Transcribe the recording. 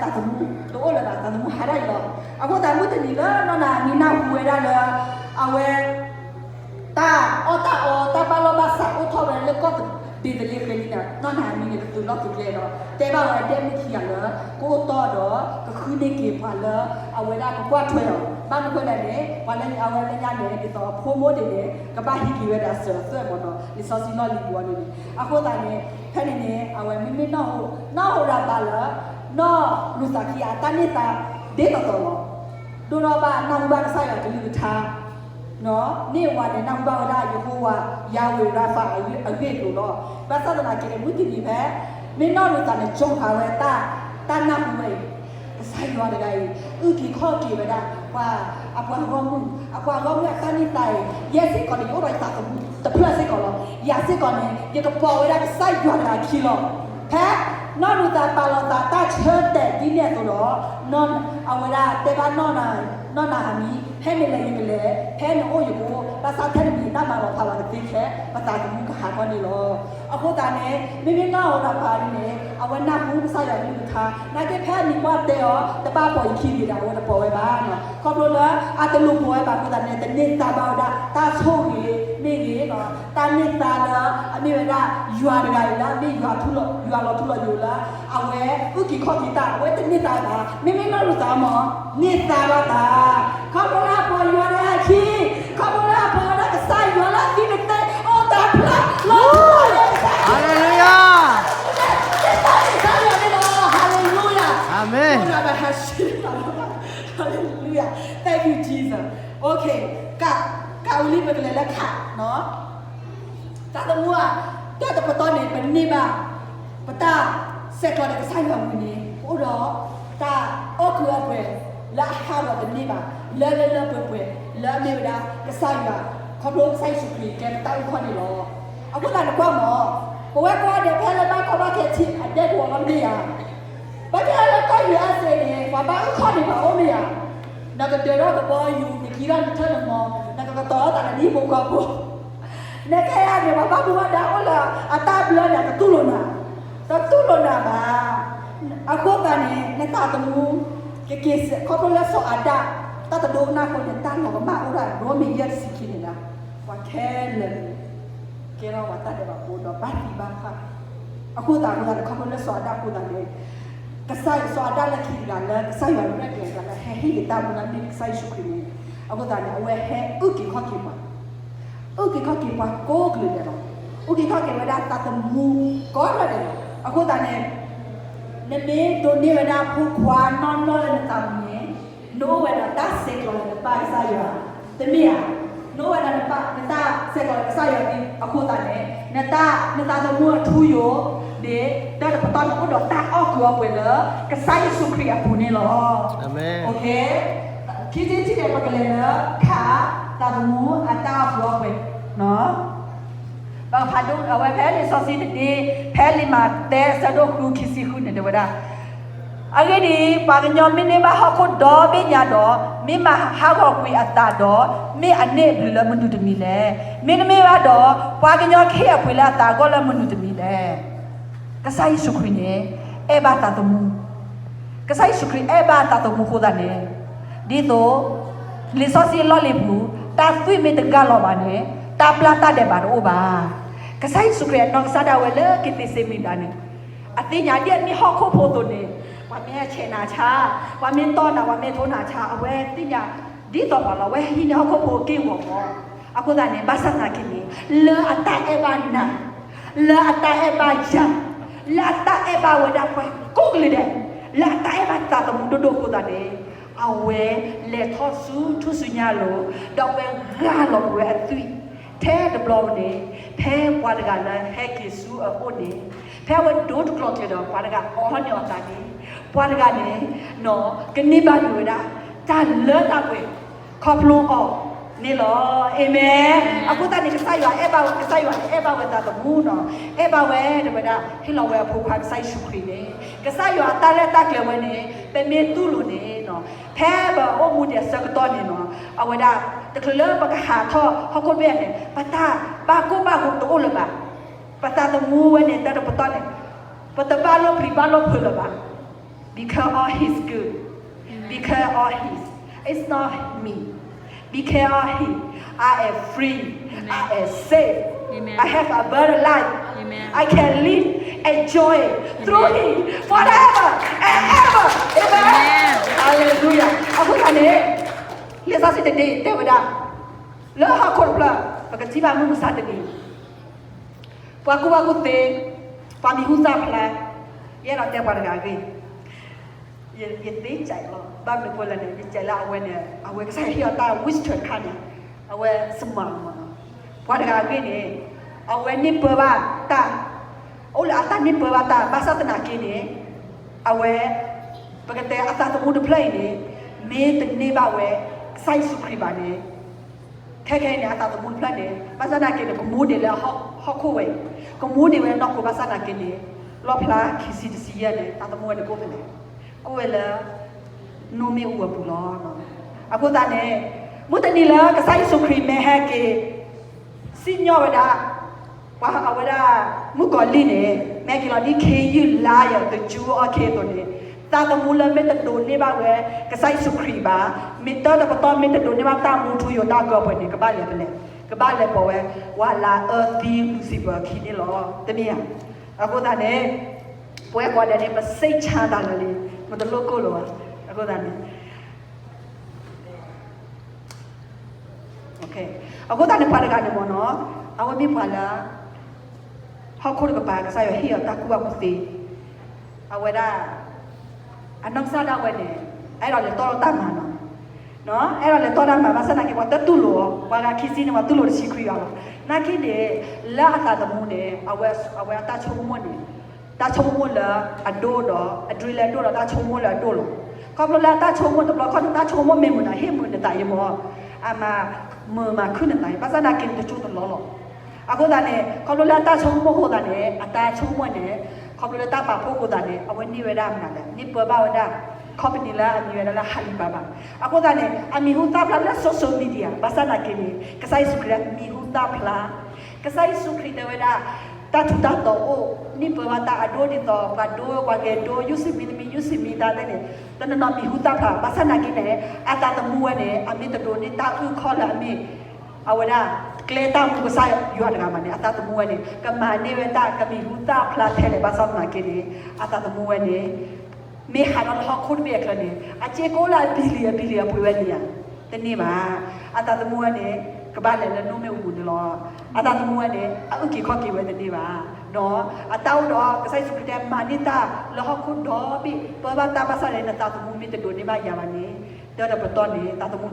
သးသမူ, တအိၣ်လၢၤဘၣ်, သးသမူဟးထီၣ်အံၤလီၤ. အဃိသတး မုၢ်တနံၤလၢနီၢ်နၤမံၤနၢ်ဟူဝဲဒၣ်လၢ အဝဲ တၢ်အီၣ်တၢ်အီ တၢ်ဘၣ်လီၢ်ဘၣ်စးအိၣ်ထီၣ်ဝဲလၢကီၢ်ဘ့းသလ့ဃ့လံန့ၣ် နီၢ်နၤမံၤန့ၣ် ကသုးလီၢ်သုးကျဲဒီး တဲဘၣ်ဝဲဒဲမုၣ်ခံဂၤလၢ ကအိၣ်တီဒီး ကဃုန့ၢ်က့ၤပှၤလၢ အဝဲဒၣ်ကကွၢ်ထွဲအီၤ, ဘၣ်မနုၤဃိလဲၣ်န့ၣ် ပှၤလၢအဝဲလၢညါန့ၣ် ဒ်သိးအဖိမုၣ်န့ၣ်န့ၣ် ကဘၣ်ဟံးက့ၤဝဲဒၣ်စၢၤသွဲၣ်မီၤဒီး လံာ်စီဆှံလီၢ်လံၤပူၤအီၤန့ၣ်န့ၣ် အဃိသတးန့ၣ် ဖဲန့ၣ်န့ၣ် အဝဲမ့မ့ၢ်နီၢ်ဟူ, နီၢ်ဟူရၤပၤလၢ နီၢ်ရူၤသးခံဂၤအတၢ်န့ၢ်သါဒ်သိးသိးလီၤ. ဒိၣ်ထီၣ်ဘၣ်နၢ်ဟူဘၣ်ကစၢ်ယွၤကလုၢ်ကထါ န့ၢ်ဝၤန့ၣ် နၢ်ဟူဘၣ်ဝဲဒၣ်ယဟိဝၤ ယၤဝ့ၤရၤဖးအဂ့ၢ်အကျိၤလီၤ. ဘၣ်ဆၣ်သနာ်က့န့ၣ် မုၢ်တနံၤဖဲ မ့ၢ်နီၢ်ရူၤသးန့ၣ် ကၠီဃာ်ဝဲတၢ်, တၢ်နၢ်ဟူဝဲအံၤ ကစၢ်ယွၤတဂၤအံၤ အုၣ်က့ၤခီၣ်က့ၤဝဲဒၣ် ပှၤ, အပှၤဂီၢ်မုၢ်, အပှၤဂီၢ်မုၢ်အတၢ်န့ၢ်သါအံၤ ယဲစ့ၢ်ကီးန့ၣ် ယအိၣ်ဒီးယသးသမူတဖျၢၣ်စ့ၢ်ကီးလီၤ. ယၤစ့ၢ်ကီးန့ၣ် ယကပိာ်ဝဲဒၣ်ကစၢ်ယွၤတဂၤခံလီၤ. ဖဲ နီၢ်ရူၤသးပာ်လီၤသးတၢ်ဆၢတဲာ်ဒ်န့ၣ်အသိးဒီး အဝဲဒၣ်တဲဘၣ်နီၢ်နၤ, နီၢ်နၤမံၤ ဖဲန့ၣ်လဲၤယကလဲၤ, ဖဲန့ၣ်အိၣ်ယကအိၣ်, ဘၣ်ဆၣ်ထဲတမံၤတၢ်မၤလီၤဖးဘၣ်ကသ့ခဲ ပသးသမူကဟးထီၣ်န့ၣ်လီၤ. အဃိသတးန့ၣ် မ့မ့ၢ်နီၢ်ရူၤသးန့ၣ် အဝဲနၢ်ဟူကစၢ်ယွၤကလုၢ်ကထါ, နာ်က့ဖဲအနံၤပှၢ်တဲအီၤ တဘၣ်ပိာ်ယခံဂ့ၤဒီး အဝဲတပိာ်ဝဲဘၣ်. ခီဖျိလၢအတလိၣ်ပိာ်ဝဲဘၣ်အဃိသတးန့ၣ် တန့ၢ်သါဘၣ်ဝဲဒၣ် တၢ်ဆိၣ်ဂ့ၤမ့ၢ်ဂ့ၤ, တၢ်န့ၢ်သါလၢ အမ့ၢ်ဝဲဒၣ် ယွၤတဂၤအံၤလၢအမ့ၢ်ယွၤထူလီၤ, ယွၤလီၤထူလီၤယိာ်လၢ အဝဲအုၣ်က့ၤခီၣ်က့ၤတၢ် အဝဲတန့ၢ်သါဘၣ်. မ့မ့ၢ်နီၢ်ရူၤသးမ့ၢ် န့ၢ်သါဘၣ်သး, ခီဖျိလၢအပိာ်ယွၤတဂၤခံ, ခီဖျိလၢအပိာ်ဝဲဒၣ်ကစၢ်ယွၤလၢအသံတသ့ အိၣ်တၢ်ဖျါ လီၤထူလီၤယိာ် ဟါလ့လူယၤ, ကစၢ်ယွၤန့ၣ်လီၤ. ဟါလ့လူယၤ, အၤမ့ၣ်, ဟါလ့လူယၤ, Thank you Jesus. Okay, က, ကးဝံၤလံ ပကလဲၤလၢခး, သးသမူဧၢ, တၢ်တပတီၢ်န့ၣ် ပန့ၢ်ဘၣ် ပတၢ်ဆဲးကျိးဒီးကစၢ်ယွၤဝံၤန့ၣ် ပအိၣ်ဒီးတၢ်အီၣ်ကုးအီပှဲၤ လၢအဟးဂီၤတန့ၢ်ဘၣ် လၢလၢလၢပှဲၤပှဲၤ လၢအမ့ၢ်ဝဲဒၣ်ကစၢ်ယွၤ, ခီဖျိကစၢ်ယ့ၣ်ၡူးခရံာ်ကဲပတၢ်အုၣ်ခီၣ်န့ၣ်လီၤ. အဃိသတးနကွၢ်မး, ပဝဲကိးဂၤဒဲး ဖဲလၢဘၣ်ကီဘၣ်ခဲထံးအဒဲကဝီၤလီၤမ့ၢ်ဧါ, ဘၣ်ဖဲလၢကီၢ် ယူအက်စ့ န့ၣ် ပှၤဘၣ်အုၣ်ခီၣ်န့ၢ်ပှၤအိၣ်မ့ၢ်ဧါ, နကဒၢးထီၣ်ကဘီယူၤ နကံထီၣ်နထၢၣ်နမီ, နကကတီၤထီၣ်သးလၢနဟံၣ်ဖိဃီဖိ နကဲယၤန့ၣ် ပှၤဘၣ်မူဘၣ်ဒါအိၣ်လၢအတၢ်ဘျၢန့ၣ် တတူၢ်လိာ်နၤ, တတူၢ်လိာ်နၤဘၣ်. အဃိသတးန့ၣ် နသးသမူ ကက့ၤစဲး ခီဖျိလၢစီၤအၤဒၣ် တၢ်တဒိကနၣ်အဃိန့ၣ် တၢ်လီၤကမၣ်အိၣ်ဒၣ် ရိမ့ၤယဲၢ်တဆံခံန့ၣ်လၢ ပှၤခဲလၢာ်န့ၣ် ကဲထီၣ်ပှၤတၢ်ဒဲးဘးဖိဒီးဘၣ်သံဘၣ်ဃၣ်. အဃိသတး အဃိသတးန့ၣ် ခီဖျိလၢစီၤအၤဒၣ်အဃိသတးန့ၣ် ကစၢ်ယွၤ စီၤအၤဒၣ်လၢခံတဂၤလၢ ကစၢ်ယွၤရဲၣ်ကျဲၤတဂၤလၢ ဟဲဟ့ၣ်က့ၤတၢ်မူလၢမ့ၢ်ကစၢ်ယ့ၣ်ၡူးခရံာ်န့ၣ် အဃိသတးန့ၣ် အဝဲဟဲအုၣ်က့ၤခီၣ်က့ၤပှၤ အုၣ်က့ၤခီၣ်က့ၤပှၤကိးကလုာ်ဒဲးလီၤ. အုၣ်က့ၤခီၣ်က့ၤဝဲဒၣ်သးသမူကိးဂၤဒဲးလီၤ. အဃိသတးန့ၣ် နမ့ၢ်ဒိးန့ၢ်ဝဲဒၣ်ဖိခွါနီၢ်နီၢ်လၢနသးပူၤန့ၣ် နအိၣ်ဝဲဒီးတၢ်ဆဲးကျိးလၢနပၢ်ကစၢ်ယွၤ တမ့ၢ်ဧါ. နအိၣ်ဝဲဒီးနပၢ် နတၢ်ဆဲးကျိးလၢကစၢ်ယွၤအဃိသတးန့ၣ် နတၢ် နသးသမူအထူအယိာ်န့ၣ် တၢ်တပတီၢ်န့ၣ်အိၣ်ဒီးတၢ်အီၣ်ကုးအီပှဲၤလၢ ကစၢ်ယ့ၣ်ၡူးခရံာ်အပူၤန့ၣ်လီၤ. ခံထံၣ်တထံၣ်န့ၣ် ပကလဲၤလၢ ခး သးသမူအတၢ်အီၣ်ကုးအီပှဲၤ ပကဖးဒိၣ်အဝဲဖဲလံာ်စီဆှံတဒ့ ဖဲလံာ်မးသဲအဆၢဒိၣ်ဃု ခံဆံဃုန့ၣ် တဲဝဲဒၣ်, အဂ့ၢ်ဒ်အံၤ, ပှၤကညီမ့ၢ်န့ၢ်ဘၣ်ဟီၣ်ခိၣ်ဒီဘ့ၣ်ညါဒီး မ့ၢ်မၤဟးဂီၤကွံာ်အသးဒီး မ့ၢ်အန့ၢ်အဘျုးလၢမနုၤတမံၤလဲၣ်. မ့တမ့ၢ်ဘၣ်ဒီး ပှၤကညီကဟ့ၣ်အပှ့ၤလၢအသးအဂီၢ်လၢမနုၤတမံၤလဲၣ်. ကစၢ်ယ့ၣ်ၡူးခရံာ်န့ၣ် အဲၣ်ဘၣ်သးသမူ ကစၢ်ယ့ၣ်ၡူးခရံာ်အဲၣ်ဘၣ်သးသမူအဃိသတးန့ၣ် ဒ်သိး လံာ်စီဆှံအလီၢ်လံၤပူၤ တၢ်သွံၣ်မ့ၢ်တဂၢ်လီၤဘၣ်န့ၣ် တၢ်ပျၢ်တၢ်ဒဲးဘးတအိၣ်ဘၣ်. ကစၢ်ယ့ၣ်ၡူးခရံာ်အနီၢ်ကစၢ်ဒၣ်ဝဲလၢက့ၤသ့စ့မံၤဒၣ်န့ၣ် အသ့ၣ်ညါဒ်အမ့ၢ်ဟီၣ်ခိၣ်ဖိအသိးန့ၣ် ပှၤမ့ၢ်ဟဲဆဲးနၤဆါ, ပှၤမ့ၢ်တီၢ်နၤ, ပှၤမ့ၢ်ထိနၤဆါ, အဝဲသ့ၣ်ညါဒ်သိးပှၤလီၤ. အဝဲဟံးန့ၢ်ဟီၣ်ခိၣ်ဖိအက့ၢ်အဂီၤမး. အဃိသတးန့ၣ် ဘၣ်ဆၣ်သနာ်က့န့ၣ် လၢအတၢ်အဲၣ်ဘၣ်နၤ, လၢအတၢ်အဲၣ်ဘၣ်ယၤ, လၢအတၢ်အဲၣ်ဘၣ်ဝဲဒၣ်ပှၤကိးကလုာ်ဒဲး, လၢအတၢ်အဲၣ်ဘၣ်သးသမူဒိၣ်ဒိၣ်အဃိသတးန့ၣ် အဝဲလဲၤထီၣ်ဆူထူၣ်စုညါအလိၤ, ဒီးအဝဲဂၢ်လီၤကွံာ်ဝဲအသွံၣ် ထဲတဘျီန့ၣ် ဖဲပှၤတဂၤလၢဟဲက့ၤဆူအအိၣ်န့ၣ်, ဖဲအဝဲဒိတကျီၤကျဲၤဒီး ပှၤတဂၤအီၣ်ဟီၣ်န့ၢ်အီၤသးန့ၣ်, ပှၤတဂၤန့ၣ် ကန့ၢ်ဘၣ်ယိၣ်ဝဲဒၣ် တၢ်လၢတၢ်ပှဲၤ ခီဖျိအီၤန့ၣ်လီၤ. အၤမ့ၣ်. အဃိသတးန့ၣ် ကစၢ်ယွၤအဲၣ်ဘၣ်ဝဲ, ကစၢ်ယွၤန့ၣ် အဲၣ်ဘၣ်ဝဲသးသမူနီၤ, အဲၣ်ဘၣ်ဝဲ တဲဝဲဒၣ် ဟ့ၣ်လီၤဝဲအဖိခွါကစၢ်ယ့ၣ်ၡူးခရံာ်န့ၣ်, ကစၢ်ယွၤအတၢ်ရဲၣ်တၢ်ကျဲၤဝဲန့ၣ် ပမ့ၢ်တူၢ်လိာ်န့ၣ်နီၤ, ဖဲပအိၣ်မူဒံးအဆၢကတီၢ်န့ၣ်နီၤ, အဝဲဒၣ် တချုးလၢပကဟးထီၣ်ဟီၣ်ခိၣ်တဘ့ၣ်န့ၣ် ပတၢ်ဘၣ်ကိၢ်ဘၣ်ဂီၤတအိၣ်လၢၤဘၣ်. ပသးသမူဝဲန့ၣ် တၢ်တပတီၢ်န့ၣ် ပတဘၣ်လိၣ်ပျံၤဘၣ်လိၣ်ဖုးလၢၤဘၣ်. Because of His good. Because of His. It's not me. Because of Him, I am free. I am safe. I have abundant life. I can live, enjoy through Him forever and ever. Amen. Hallelujah. အဃိသတးန့ၣ် လံာ်စီဆှံတဒ့တဲဝဲဒၣ် လၢဟီၣ်ခိၣ်တဖျၢၣ် ပကထံၣ်ဘၣ်မုၢ်မဆါတနံၤ ပှၤကူၣ်ဘၣ်ကူၣ်သ့, ပှၤမံၤဟူသၣ်ဖျါ, ယအဲၣ်ဒိးတဲပှၤတဂၤအဂ့ၢ်, ယသ့စဲးလီၤ, ဘၣ်မနုၤဃိလဲၣ်န့ၣ် ယစဲးလၢအဝဲန့ၣ် အဝဲကစၢ်ယွၤဟ့ၣ်အီၤတၢ် wisdom တခါန့ၣ်, အဝဲ smart မးနီၤ, ပှၤတဂၤအဂ့ၢ်န့ၣ် အဝဲန့ၢ်ပၢဘၣ်တၢ်, အိၣ်လၢအတၢ်န့ၢ်ပၢဘၣ်တၢ် ဘၣ်ဆၣ်သနာ်က့န့ၣ် အဝဲ ပကတဲအသးသမူတဖျၢၣ်အံၤန့ၣ် မ့ၢ်တန့ၢ်ဘၣ်ဝဲ ကစၢ်ယ့ၣ်ၡူးခရံာ်ဘၣ်န့ၣ် ခဲခဲအံၤန့ၣ် အသးသမူတဖျၢၣ်န့ၣ် ဘၣ်ဆၣ်သနာ်က့န့ၣ် ကမူဒံးလၢဟီၣ်ခိၣ်ဝဲအံၤ, ကမူဒံးဝဲနီၢ်ခိ ဘၣ်ဆၣ်သနာ်က့န့ၣ် လီၣ်ဖျါခံဆံတဆံယဲၢ်န့ၣ် သးသမူဝဲန့ၣ်ကအိၣ်ဖဲလဲၣ်, ကအိၣ်ဝဲလၢ နိၣ်မ့ၣ်အူအပူၤလီၤ. အဃိသတးန့ၣ် မုၢ်တနံၤလၢကစၢ်ယ့ၣ်ၡူးခရံာ်မ့ၢ်ဟဲက့ၤ စံၣ်ညီၣ်ဝဲဒၣ် ပှၤအဝဲဒၣ် မုၣ်ကီၤလံၢ်န့ၣ် မ့ၢ်ဟဲက့ၤလီၤဒ်ခ့ယုၢ်လါယၤ တကၠူအီၣ်ခ့အသိးန့ၣ် သးသမူလၢမ့ၢ်တဒိးန့ၢ်ဘၣ်ဝဲ ကစၢ်ယ့ၣ်ၡူးခရံာ်ဘၣ်, မ့ၢ်တၢ်တပတီၢ်မ့ၢ်တဒိးန့ၢ်ဘၣ်တၢ်မူထူယိာ်တၢ်ကၢပှဲၤန့ၣ် ကဘၣ်လဲၤဖဲလဲၣ်, ကဘၣ်လဲၤပိာ်ဝဲ ဝၤလၤအၢသံ လူၤစံးပၢၤခံန့ၣ်လီၤ. တမ့ၢ်ဧါ. အဃိသတးန့ၣ် ပဝဲကိးဂၤဒဲးန့ၣ် ပစ့ၣ်ဆါတၢ်လၢာ်လံ, ပတလိၣ်ကိၢ်လီၤဘၣ်. အဃိသတးန့ၣ် အဃိသတးန့ၣ် ပှၤတဂၤန့ၣ်မ့ၢ်နီၤ, အဝဲမ့ၢ်ပှၤလၢ ဟီၣ်ခိၣ်တကပၤ ကစၢ်ယွၤဟ့ၣ်အီၤတၢ်ကူၣ်ဘၣ်ကူၣ်သ့, အဝဲဒၣ် အနီၢ်ကစၢ်ဒၣ်ဝဲန့ၣ် အဲၣ်ဒိးလဲၤတီၢ်ထီၣ်တၢ်မၤနီၤ, အဲၣ်ဒိးလဲၤတီၢ်တၢ်မၤ ဘၣ်ဆၣ်သနာ်က့ ပှၤတတူၢ်လိာ်အီၤ, ပှၤဂၤခံဆံန့ၣ် ပှၤတူၢ်လိာ်တဆံခွံဂၤလီၤ. နာ်က့န့ၣ် လၢအသးသမူန့ၣ် အဝဲ အဝဲအတၢ်ဆိကမိၣ်န့ၣ် တၢ်ဆိကမိၣ်လၢအဒိဒီး အဒြံလၢအဒိၣ်ဒီး တၢ်ဆိကမိၣ်လၢအဒိၣ်လီၤ. ခီဖျိလၢအတၢ်ဆိကမိၣ်တဘျီခီၣ်န့ၣ် တၢ်ဆိကမိၣ်မ့ၢ်မုာ်န့ၣ် ဟ့ၣ်မုာ်နသးအံၤမ့ၢ်, အမၤမုာ်မၤခုၣ်နသးအံၤ ဘၣ်ဆၣ်သနာ်က့န့ၣ် တကၠိတလီလီၤ. အဃိသတးန့ၣ် ခီဖျိလၢအတၢ်ဆိကမိၣ်အဃိသတးန့ၣ် အတၢ်ဆိကမိၣ်န့ၣ် ခီဖျိလၢတၢ်ပာ်ဖှိၣ်အဃိသတးန့ၣ် အဝဲန့ၢ်ဝဲဒၣ်မနုၤလဲၣ်, န့ၢ်ပၢဘၣ်ဝဲဒၣ် company လၢအမံၤဝဲဒၣ်လၢ Alibaba. အဃိသတးန့ၣ် အမံၤဟူသၣ်ဖျါလၢ social media ဘၣ်ဆၣ်သနာ်က့န့ၣ် ကစၢ်ယ့ၣ်ၡူးခရံာ်လၢမံၤဟူသၣ်ဖျါ ကစၢ်ယ့ၣ်ၡူးခရံာ်တဲဝဲဒၣ် တၢ်ထူးတၢ်တီၤအိၣ်, န့ၢ်ပၢဘၣ်တၢ်အဒိဒ်သိး ပှၤဒိ ပှၤဂဲၤဒိ ယူၢ်စံးမံသမံ ယူၢ်စံးမံသးသ့ၣ်န့ၣ် တနီၤနီၤမံၤဟူသၣ်ဖျါ ဘၣ်ဆၣ်သနာ်က့န့ၣ် အသးသမူဝဲန့ၣ် အမ့ၢ်တဒိးန့ၢ်တၢ်အုၣ်ခီၣ်လၢအမ့ၢ် အဝဲဒၣ် ကျဲတၢ်မူကစၢ်ယွၤတဂၤမးန့ၣ် အသးသမူဝဲန့ၣ် ကမၤန့ၢ်ဝဲတၢ်ကမံၤဟူသၣ်ဖျါထဲလဲၣ် ဘၣ်ဆၣ်သနာ်က့န့ၣ် အသးသမူဝဲန့ၣ် မ့ၢ်ဟးထီၣ်လၢဟီၣ်ခိၣ်တဘ့ၣ်အချၢန့ၣ် အစ့ကိးလၢအ billion billion အပှ့ၤဝဲန့ၣ်ဧါ, တန့ၢ်ဘၣ်. အသးသမူဝဲန့ၣ် ကဘၣ်လဲၤလၢနိၣ်မ့ၣ်အူပူၤန့ၣ်လီၤ. အသးသမူဝဲန့ၣ် အအုၣ်က့ၤခီၣ်က့ၤဝဲတန့ၢ်ဘၣ်. ဒီးအတၢ်အိၣ်ဒီး ကစၢ်ယ့ၣ်ၡူးခရံာ်တဲ မၤန့ၢ်တၢ်လၢဟီၣ်ခိၣ်ဒီဘ့ၣ် ပၢဘၣ်တၢ်ဘၣ်ဆၣ်န့ၣ် နသးသမူမ့ၢ်တဒိးန့ၢ်ဘၣ်ယၤဘၣ်န့ၣ် တၢ်တပတီၢ်န့ၣ် သးသမူ